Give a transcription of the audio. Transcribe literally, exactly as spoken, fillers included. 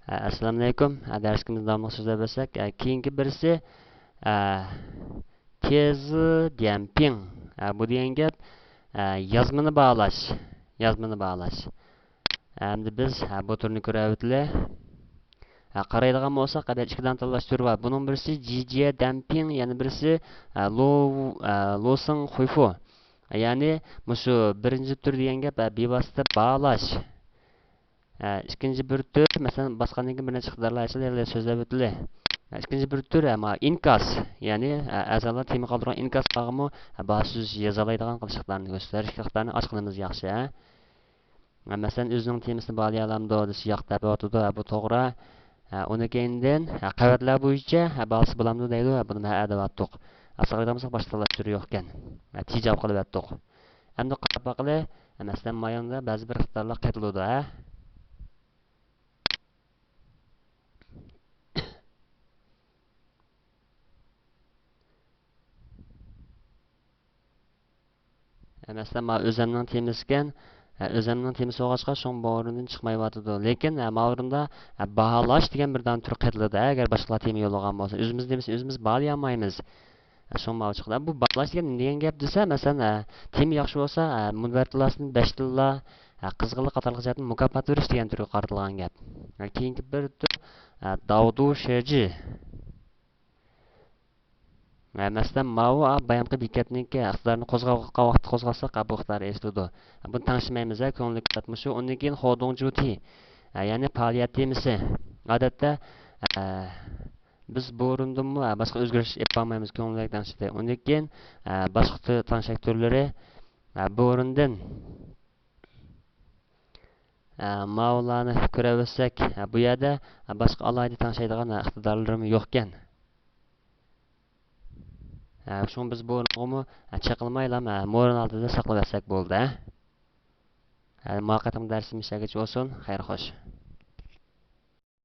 ئەسسالامۇئەلەيكۇم. دەرسىمىزنى داۋاملىق سۆزلەپ ئۆتسەك، كېيىنكى بىرسى، تېزى ديەنپىڭ. بۇ دېگەن گەپ، يازمىنى باھالاش. يازمىنى باھالاش. ئەمدى بىز بۇ تۈرنى كۆرۈۋېتىلى. قارايدىغان بولساق، ئىككى دانە تاللاش تۈرى بار. بۇنىڭ بىرسى جىجيە دەنپىڭ، يەنە بىرسى لو، لوسىڭ خۇيفۇ. يەنى مۇشۇ بىرىنچى تۈر دېگەن گەپ بىۋاسىتە باھالاش. ئىككىنچى بىر تۈر، مەسىلەن، باسقاندىن كېيىن بىر نەچچە ئىقتىدارلار ئاچىلىدۇ، سۆزلەپ ئۆتىلى. ئىككىنچى بىر تۈر، ئەمما ئىنكاس، يەنى ئەزالار تېما قالدۇرغان ئىنكاسلارغىمۇ باھا سۆز يازالايدىغان قىلىشلىقلارنى كۆرسىتىش ئىقتىدارىنى ئاچقىنىمىز ياخشى. مەسىلەن، ئۆزىنىڭ تېمىسىنى باھالىيالامدۇ دېسە، ياق دەپ ئېيتىۋاتىدۇ. بۇ توغرا. ئۇنىڭ كەينىدىن قەۋەتلەر بويىچە باھالىسا بولامدۇ دەيدۇ. بۇنى ھە دەۋاتتۇق. ئاساسىي قارىغاندا باشقا تاللاش تۈرى يوقكەن. تېجاۋ قىلىۋەتتۇق. ئەمدى قاراپ باقىلى. مەسىلەن، مايوندا بەزى بىر ئىقتىدارلار قېتىلىدۇ، ھە؟ مەسىلەن، مانا ئۆزەمنىڭ تېمىسىكەن. ئۆزەمنىڭ تېمىسى بولغاچقا، شۇڭا بۇ ئورۇندىن چىقمايۋاتىدۇ. لېكىن، ما ئورۇندا باھالاش دېگەن بىر دانە تۈر قېتىلىدۇ، ئەگەر باشقىلار تېما يوللىغان بولسا. ئۆزىمىز تېمىسىنى ئۆزىمىز باھالىيالمايمىز. شۇڭا ماۋۇ چىقىدۇ. بۇ باھالاش دېگەن نېمە دېگەن گەپ دېسە، مەسىلەن، تېما ياخشى بولسا، مۇنبەر تىللاسىدىن بەش تىللا، قىزغىنلىق قاتارلىق جەھەتتىن مۇكاپات بېرىش دېگەن تۈرگە قارىتىلغان گەپ. كېيىنكى بىر تۈر، داۋدۇ شېجى. مەسىلەن، ماۋۇ بايامقى بېكەتنىڭكى ئىقتىدارىنى قوزغاۋاتقان ۋاقىتتا قوزغاتساق، بۇ ئىقتىدار ئېشىلىدۇ. بۇنى تەڭشىمەيمىز، كۆڭۈللۈك گەپ مۇشۇ. ئۇندىن كېيىن خودۇڭ جۇتى، يەنى پائالىيەت تېمىسى. ئادەتتە، بىز بۇ ئورۇندىمۇ باشقا ئۆزگىرىش ئېلىپ بارمايمىز، كۆڭۈللۈك تەڭشىدى. ئۇندىن كېيىن، باشقا تۈ-، تەڭشەك تۈرلىرى، بۇ ئورۇندىن، ماۋۇلارنى كۆرۈۋەتسەك، بۇ يەردە باشقا ئالاھىدە تەڭشەيدىغان ئىقتىدارلىرىمۇ يوقكەن. شۇڭا بىز بۇ ئورۇنغىمۇ چېقىلمايلا، مورىن ئالدىدا ساقلىۋەتسەك بولدى. ماۋۇ قېتىمقى دەرسىمىز شۇ يەرگىچە بولسۇن. خەير خوش.